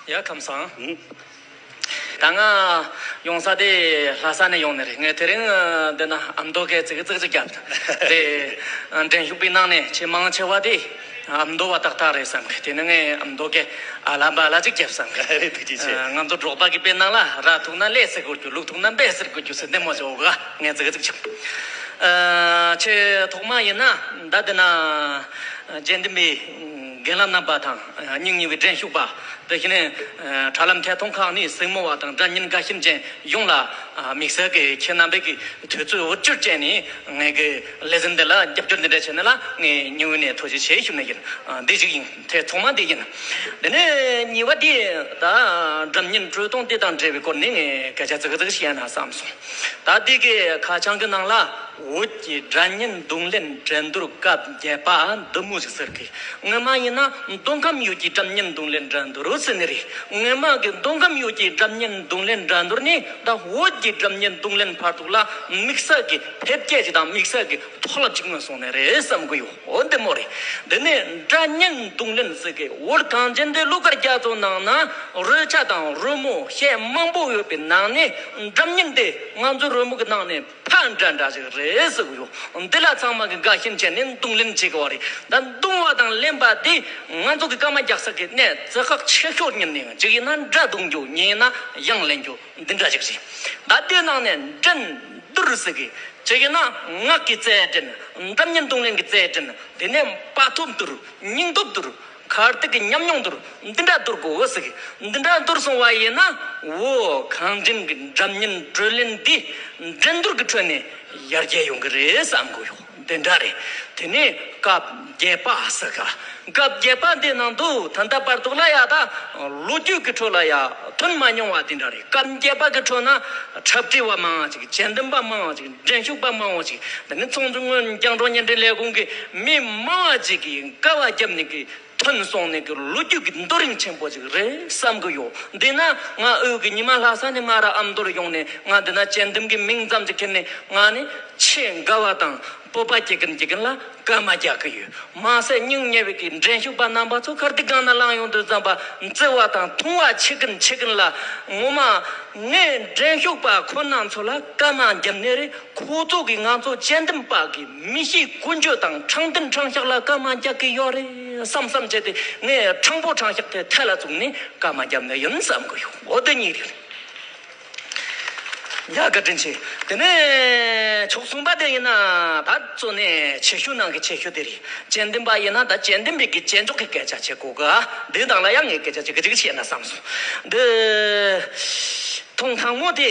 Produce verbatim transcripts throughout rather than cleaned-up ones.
ཡ་ཁམས་བཟང་། ད་ང་ཡོང་ས་དེ་ལྷ་ས་ནས་ཡོང་ནི་རེད། ངས་དེ་རིང་འདི་ན་ཨ་མདོ་གི་ཙིག་ཙིག་ཅིག་བརྒྱབ། དེ་འགྲན་ཞུགས་པའི་ནང་ནས་ཆེས་མང་ཆེ་བ་དེ་ཨ་མདོ་བ་ཏག་ཏག་རེད་བསམ་གི། དེ་ནི་ངས་ཨ་མདོ་གི་ཨ་ལ་བ་ལ་ཅིག་བརྒྱབ་བསམ་གི། རེད། ཐུགས་རྗེ་ཆེ། ང་ཚོ་འབྲོག་པ་གི་དཔེ་ནང་ལ་ར་ཐུག་ན་ལས་ཟེར་དགོས་རྒྱུ། ལུག་ཐུག་ན་འབད་ཟེར་དགོས་རྒྱུ་ཟེར་འདི་མོ་ཟེར་འོ་ག་ངས་ཙིག་ཙིག་བྱུང་། ཆེས་ཐོག་མ་ཡིན་ན་ད་འདི་ན་དཔྱད་འདེམས་པའི་རྒན་ལགས་རྣམ་པ་དང་། སྙིང་ཉེ་བའི་འགྲན་ཞུགས་པ། དེ་བཞིན་དྲ་ལམ་ཐད་གཏོང་ཁག་ནས་གཟིགས་མོ་བ་དང་སྒྲ་སྙན་དགའ་ཞེན་ཅན་ཡོངས་ལ་དམིགས་བསལ་གྱི་ཁྱེད་རྣམ་པས་ཀྱི་དུས་ཚོད་འུར་སྒྱུར་བྱས་ནས་ངའི་གི་ལེ་ཚན་འདི་ལ་རྒྱབ་སྐྱོར་འདི་འདྲ་བྱས་ནས་ལ་ངས་སྙིང་དབུས་ནས་ཐུགས་རྗེ་ཆེ་ཞུ་ནི་ཡིན། འདི་ཞིག་ཡིན། དེ་ཚང་མ་འདི་ཡིན། དེ་ནས་གཉིས་པ་འདི་ད་སྒྲ་སྙན་དཀྲོལ་གཏོང་འདི་དང་འབྲེལ་བའི་སྐོར་ནས་ངས་སྐད་ཆ་ཙིག་ཙིག་བཤད་ན་བསམ་སོང་། ད་འདི་གི་ཁ་བྱང་གི་ནང་ལ། བོད་ཀྱི་སྒྲ་སྙན་རྡུང་ལེན་འགྲན་བསྡུར་སྐབས་བརྒྱད་པ་འདི་མོ་ཞིག་ཟེར་གི། སྔོན་མ་ཡིན་ན་མདོ་ཁམས་ཡུལ་གྱི་སྒྲ་སྙན་རྡུང་ལེན་འགྲན་བསྡུར་ཟེར་ནི་རེད། སྔོན་མ་གི་མདོ་ཁམས་ཡུལ་གྱི་སྒྲ་སྙན་རྡུང་ལེན་འགྲན་བསྡུར་ནི་ད་བོད་ཀྱི་སྒྲ་སྙན་རྡུང་ལེན་འཕར་ཐུག་ལ་དམིགས་བསལ་གྱི་ཕེབས་སྐྱེལ་ཅིག་དང་དམིགས་བསལ་གྱི་མཐོ་རླབས་ཅིག་མངོན་སོང་ནི་རེད་བསམ་གི་ཡོད། འོ་འདི་མོ་རེད། འདི་ནི་སྒྲ་སྙན་རྡུང་ལེན་ཟེར་གི། བོད་གངས་ཅན་འདི་ལུ་གར་རྒྱ་མཚོ་ནང་ན་རོལ་ཆ་དང་རོལ་མོ་ཤེད་མང་པོ་ཡོད་པའི་ནང་ནས་སྒྲ་སྙན་དེ་ང་ཚོའི་རོལ་མོ་གི་ནང་ནས་ཕ་འདྲ་འདྲ་ཞིག་རེད་ཟེར་གི་ཡོད། འདི་ལ་ཚང་མ་གི་དགའ་ཞེན་བྱས་ནས་རྡུང་ལེན་བྱེད་དགོས་པ་རེད། ད་རྡུང་བ་དང་ལེན་པ་དེ་ང་ཚོ་གི་སྐར་མ་རྒྱག་ས་གི་གནས་རྩི་ཁག་ཆེ་ཤོས་ཉིན་ནས་གཅིག་ཡིན་ན་སྒྲ་རྡུང་རྒྱུ། གཉིས་ཡིན་ན་དབྱངས་ལེན་རྒྱུ། འདི་འདྲ་ཞིག་རེད། ད་དེ་ནང་ནས་འགྲན་བསྡུར་ཟེར་གི་གཅིག་ཡིན་ན་ངག་གི་རྩལ་འགྲན། སྒྲ་སྙན་རྡུང་ལེན་གི་རྩལ་འགྲན། དེ་ནས་བར་སྟོང་བསྡུར། སྙིང་སྟོབས་བསྡུར། ཁ་ཐུག་གི་ཉམས་མྱོང་བསྡུར། འདི་འདྲ་བསྡུར་དགོས་ཟེར་གི། འདི་འདྲ་བསྡུར་སོང་བ་ཡིན་ན་འོ་གངས་ཅན་གྱི་སྒྲ་སྙན་དཀྲོལ་ལེན་འདི་འགྲན་བསྡུར་གྱི་ཁྲོད་ནས་ཡར་རྒྱས་ཡོང་གི་རེད་བསམ་གི་ཡོད། འདི་འདྲ་རེད། དེ་ནས་སྐབས་བརྒྱད་པ་ཟེར་ག། སྐབས་བརྒྱད་པ་འདི་ནང་དུ་ད་ལྟ་བར་དུ་ལ་ཡ་ད་ལོ་རྒྱུས་ཀྱི་ཁྲོད་ལ་ཡ་ཐོན་མ་མྱོང་བ་འདི་འདྲ་རེད། སྐབས་བརྒྱད་པ་གི་ཁྲོད་ན་འཁྲབ་ཁྲིད་པ་མང་བ་ཅིག། དཔྱད་འདེམས་པ་མང་བ་ཅིག། འགྲན་ཞུགས་པ་མང་བ་ཅིག། དེ་ནི་ཚོགས་འཛིན་སྔོན་རྒྱང་སྒྲོག་བརྙན་འཕྲིན་ལས་ཁུངས་ཀྱི་མི་མང་བ་ཅིག་གིས་དགའ་བ་བརྒྱབ་ནས་ཀྱི་ཐོན་སོང་ནས་ཀྱི་ལོ་རྒྱུས་ཀྱི་རྡོ་རིང་ཆེན་པོ་ཅིག་རེད་བསམ་གི་ཡོད། འདི་ན་ང་འུ་གི་ཉི་མ་ལྷ་ས་ནས་མ་ར་ཨ་མདོར་ཡོང་ནས་ང་འདི་ན་དཔྱད་འདེམས་ཀྱི་མིང་ཙམ་ཅིག་ཁྱེར་ནས་ང་ནི་ཆེས་དགའ་བ་དང་སྤོབས་པ་སྐྱེ་གིན་སྐྱེ་གིན་ལ་སྐར་མ་རྒྱག་གི་ཡོད། མ་ཟད་སྙིང་ཉེ་བའི་གི་འགྲན་ཞུགས་པ་རྣམ་པ་ཚོ་གར་སྡིག་སྒང་ན་ལངས་ཡོང་དུས་ཙམ་པ་བརྩེ་བ་དང་མཐོང་བ་ཆེ་གིན་ཆེ་གིན་ལ་ངོ་མ་ངས་འགྲན་ཞུགས་པ་ཁོ་ན་ཚོ་ལ་སྐར་མ་བརྒྱབ་ནི་རེད། ཁོ་ཚོ་གིས་ང་ཚོ་དཔྱད་འདེམས་པ་གི་མི་གཤིས་ཀུན་སྤྱོད་དང་དྲང་བདེན་དྲང་གཞག་ལ་སྐར་མ་རྒྱག་གི་ཡོད་རེད་བསམ་བསམ་བྱས་ཏེ་ངས་དྲང་པོ་དྲང་གཞག་དེ་ཐད་ལ་བཙུགས་ནས་སྐར་མ་བརྒྱབ་ནི་ཡིན་བསམ་གི་ཡོད། འོ་དེ་གཉིས་རེད། ཡ་བཀའ་དྲིན་ཆེ། དེ་ནས་ཕྱོགས་གསུམ་པ་དེ་ཡིན་ན་ད་གཙོ་ནས་ཆེ་ཤོས་ནང་གི་ཆེ་ཤོས་དེ་རེད། དཔྱད་འདེམས་པ་ཡིན་ན་ད་དཔྱད་འདེམས་པའི་གི་དཔྱད་འཇོག་གི་སྐད་ཆ་བྱེད་དགོས་ག། འདི་དང་ལ་ཡང་ངས་སྐད་ཆ་ཅིག་གི་ཅིག་བཤད་ན་བསམ་སོང་། འདི་ཐོག་དང་པོ་དེ།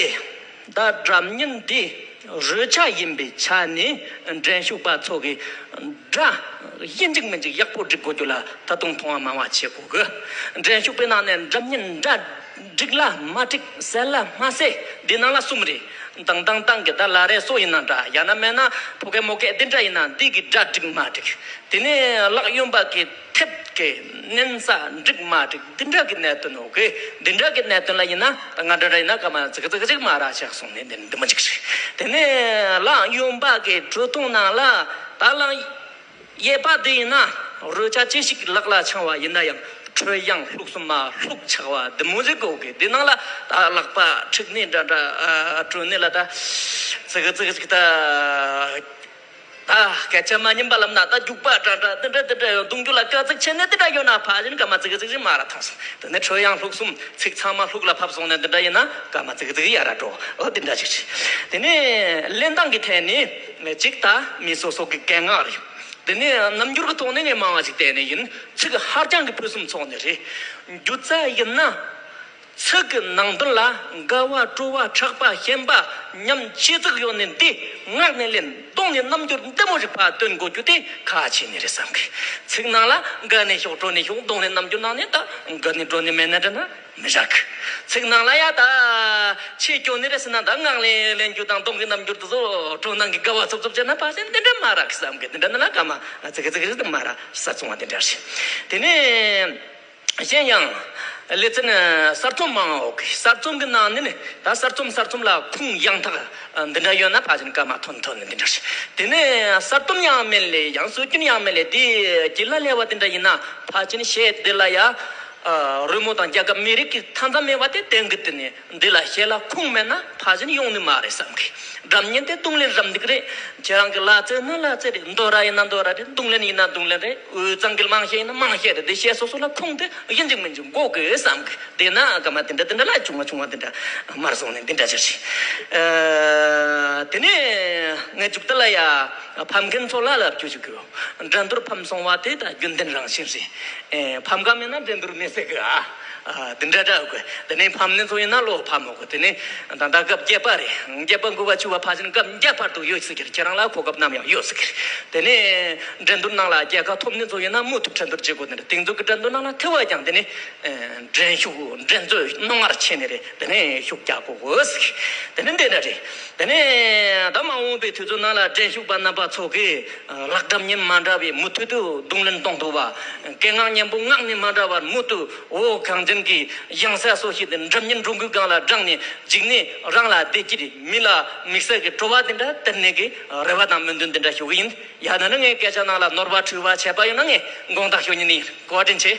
ད་སྒྲ་སྙན་འདི་རོལ་ཆ་ཡིན་པའི་ཆ་ནས་འགྲན་ཞུགས་པ་ཚོ་གི་སྒྲ་ཡིན་གཅིག་མིན་གཅིག་ཡག་པོ་སྒྲིག་དགོས་རྒྱུ་ལ་ད་དུང་མཐོང་བ་མང་བ་བྱེད་དགོས་གི། འགྲན་ཞུགས་པའི་ནང་ནས་སྒྲ་སྙན་འདྲ་འགྲིག་ལ་མ་འགྲིག་གསལ་ལ་མ་གསལ་འདི་ནང་ལ་གསུམ་རེད། དང་དང་དང་གི་ད་ལ་རེ་སོ་ཡིན་ན་འདྲ། ཡང་ན་མེད་ན་ཕོ་སྐད་མོ་སྐད་འདི་འདྲ་ཡིན་ན་འདི་གི་སྒྲ་འགྲིག་མ་འགྲིག། དེ་ནས་ལག་གཡོན་པ་གི་མཐེབ་ཀྱི་མནན་ས་འགྲིག་མ་འགྲིག་འདི་འདྲ་གི་གནད་དོན་ཡོད་གི། འདི་འདྲ་གི་གནད་དོན་ལ་ཡིན་ན་ང་འདྲ་འདྲ་ཡིན་ན་སྐར་མ་ཙི་གི་ཙི་གི་ཅིག་མ་རག་ཆགས་སོང་ནས་འདི་འདི་མ་ཅིག་རེད། དེ་ནས་ལག་གཡོན་པ་གི་དཀྲོལ་གཏོང་ནང་ལ་ད་ལག་གཡས་པ་འདི་ཡིན་ན་རོལ་ཆ་ཅི་ཞིག་ལག་ལ་འཆང་བ་ཡིན་ན་ཡང་དཀྲོལ་ཡང་ལྷུག་གསུམ་མ་ལྷུག་ཆགས་པ་འདི་མོ་ཟིག་དགོས་གི། འདི་ནང་ལ་ད་ལག་པ་འཁྲིག་ནས་འདྲ་འདྲ་དཀྲོལ་ནས་ལ་ད་ཙི་གི་ཙི་གི་ཅིག་ད། ད་སྐད་ཆ་མ་ཉན་པ་ལབ་ན་ད་རྒྱུག་པ་འདྲ་འདྲ་འདི་འདྲ་འདི་འདྲ་ཡོད། གདུང་རྒྱུད་ལ་དཀའ་ཚེགས་ཆེ་ནས་འདི་འདྲ་ཡོད་ན་ཕ་ཞིན་སྐར་མ་ཙི་གི་ཙི་གི་མ་ར་ཐག་སོང་། དེ་ནས་དཀྲོལ་ཡང་ལྷུག་གསུམ་ཚིག་ཚང་མ་ལྷུག་ལ་ཕབ་སོང་ནས་འདི་འདྲ་ཡིན་ན་སྐར་མ་ཙི་གི་ཙི་གི་ཡར་ར་འགྲོ། འོ་འདི་འདྲ་ཞིག་རེད། དེ་ནས་ལེན་སྟངས་ཀྱི་ཐད་ནས་གཅིག་ད་མི་སོ་སོ་གི་གན་ངག་རེད། དེ་ནས་རྣམ་འགྱུར་གྱི་ཐོག་ནས་ངས་མང་བ་ཞིག་བལྟས་ནས་ཡིན། ཚིག་ཧ་ཅང་གི་ཕུན་སུམ་ཚོགས་ནས་རེད། སྒྱུ་རྩལ་ཡིན་ན། ཚིག་གི་ནང་དོན་ལ་དགའ་བ་སྤྲོ་བ་ཕྲག་པ་ཞེན་པ་ཉམས་ཅི་ཙིག་ཡོད་ནས་འདི་ངག་ནས་ལེན་གདོང་ནས་རྣམ་འགྱུར་འདི་མོ་ཞིག་ཕར་སྟོན་དགོས་རྒྱུ་དེ་ཁག་ཆེ་ནི་རེད་བསམ་གི། ཚིག་ནང་ལ་དགའ་ནས་ཤོག་སྤྲོ་ནས་ཤོག་གདོང་ནས་རྣམ་འགྱུར་ནང་ནས་ད་དགའ་ནས་སྤྲོ་ནས་མེད་ན་འདྲ་ན་མི་རག་གི། ཚིག་ནང་ལ་ཡ་ད་ཆེས་སྐྱོ་ནི་རེད་ཟེར་ན་ད་ངག་ལེན་ལེན་རྒྱུ་དང་གདོང་གི་རྣམ་འགྱུར་དེ་ཚོ་སྤྲོ་སྣང་གི་དགའ་བ་ཚོབ་ཚོབ་བྱས་ན་ཕ་ཞེན་འདི་འདྲ་མ་རག་བསམ་གི། འདི་འདྲ་ནི་ལ་སྐར་མ་ཙི་གི་ཙི་གི་ཙི་མ་ར་ས་བཙོང་བ་འདི་འདྲ་རེད། དེ་ནས། གཞན་ཡང་། ལེ་ཚན་གསར་རྩོམ་མང་བོ་གི་གསར་རྩོམ་གི་ནང་ནས་ནི་ད་གསར་རྩོམ་གསར་རྩོམ་ལ་ཁུངས་ཡང་དག་འདི་འདྲ་ཡོད་ན་ཕལ་ཆེར་སྐར་མ་ཐོན་ཐོན་ནི་འདི་འདྲ་རེད། དེ་ནས་གསར་རྩོམ་ཡང་མིན་ལས་ཡང་སྲོལ་རྒྱུན་ཡང་མིན་ལས་དེ་རྒྱུད་ལ་སླེབས་པ་འདི་འདྲ་ཡིན་ན་ཕལ་ཆེར་གཞས་འདི་ལ་ཡ་ རོལ་མོ་དང་རྒྱལ་ཁབ་མི་རིགས་ཀྱི་མཐའ་མཚམས་མེད་པ་དེ་བསྟན་གི་དེ་ནས་འདི་ལ་ཞལ་ལག་ཁུངས་མེད་ན་ཕ་གཞན་ཡོང་ནི་མ་རེད་བསམ་གི། སྒྲ་སྙན་དེ་རྡུང་ལེན་རམ་འདེགས་རེད། ཁྱེད་རང་གི་ལ་རྩེ་ན་ལ་རྩེ་རེད། མདོ་ར་ཡིན་ན་མདོ་ར་རེད། རྡུང་ལེན་ཡིན་ན་རྡུང་ལེན་རེད། དབུས་གཙང་གི་རྨང་གཞི་ཡིན་ན་རྨང་གཞི་རེད། དེ་ཞལ་སོ་སོ་ལ་ཁུངས་དེ་ཡིན་གཅིག་མིན་གཅིག་འགོག་གི་བསམ་གི། དེ་ན་སྐར་མ་དེ་འདྲ་དེ་འདྲ་ལ་ཆུང་བ་ཆུང་བ་དེ་འདྲ་མར་སོང་ནས་འདི་འདྲ་ཅིག་རེད། དེ་ནས་ངས་མཇུག་ཏུ་ལ་ཡ་ཕམ་མཁན་ཚོ་ལ་ལབ་རྒྱུ་ཞིག་གི། འགྲན་བསྡུར་ཕམ་སོང་བ་དེ་ད་རྒྱུན་ལྡན་རང་བཞིན་རེད། ཨེ། ཕམ་ཁ་མེད་ན་འགྲན་བསྡུར་མེད་ཟེར་གི་ཨ། ཨ། དེ་འདྲ་འདྲ་དགོས། དེ་ནས་ཕམ་ནི་ཚོ་ཡིན་ན་ལོ་ཕམ་མོ་གོ། དེ་ནས་ད་ལྟ་སྐབས་བརྒྱད་པ་རེད། བརྒྱད་པ་འགོ་བ་བཅུ་བ་ཕ་ཆེན་སྐབས་བརྒྱད་བར་དུ་ཡོད་ཟེར་གི་རེད། ཁྱེད་རང་ལ་གོ་སྐབས་ནམ་ཡང་ཡོད་ཟེར་གི་རེད། དེ་ནས་འགྲན་བསྡུར་ནང་ལ་རྒྱལ་ཁ་ཐོབ་ནི་ཚོ་ཡིན་ན་མུ་མཐུད་འགྲན་བསྡུར་བྱེད་དགོས་ནི་རེད། དེང་དུས་ཀྱི་འགྲན་བསྡུར་ནང་ལ་ཐེ་བ་ཀྱང་དེ་ནས་འགྲན་ཞུགས་འགྲན་རྩོད་རྣོ་ངར་ཆེ་ནི་རེད། དེ་ནས་ཤུགས་རྒྱག་དགོས་གོ་ཟེར་གི། དེ་ནས་འདི་འདྲ་རེད། དེ་ནས་ད་མ་འོངས་པའི་དུས་ཚོད་ནང་ལ་འགྲན་ཞུགས་པ་རྣམ་པ་ཚོ་གིས་ལག་འགྲམ་ཉན་མ་འདྲ་བའི་མུ་མཐུད་དུ་རྡུང་ལེན་གཏོང་ཐུབ་པ། སྐད་ངག་སྙན་པོ་ངག་ནས་མ་འདྲ་བར་མུ་མཐུད་འོ་གངས་ཅན་གྱི་ཡང་ས་སོ་ཞིག་ཏུ་འགྲམ་ཉན་འགྲོ་འགུལ་སྒང་ལ་བསྒྲེངས་ནས་འཇིགས་ནས་རང་ལ་བདེ་སྐྱིད་མི་ལ་དམིགས་བསལ་གྱི་སྤྲོ་བ་དེ་འདྲ་སྟེར་ནས་ཀྱི་རེ་བ་དང་སྨོན་འདུན་དེ་འདྲ་ཞུ་གི་ཡིན། ཡང་ན་ནི་ངའི་སྐད་ཆ་ནང་ལ་ནོར་བ་འཁྲུལ་བ་ཆད་པ་ཡོད་ན་ངས་དགོངས་དག་ཞུ་ཉན་ནི་ཡིན། གོ་བ་དྲིན་ཆེ།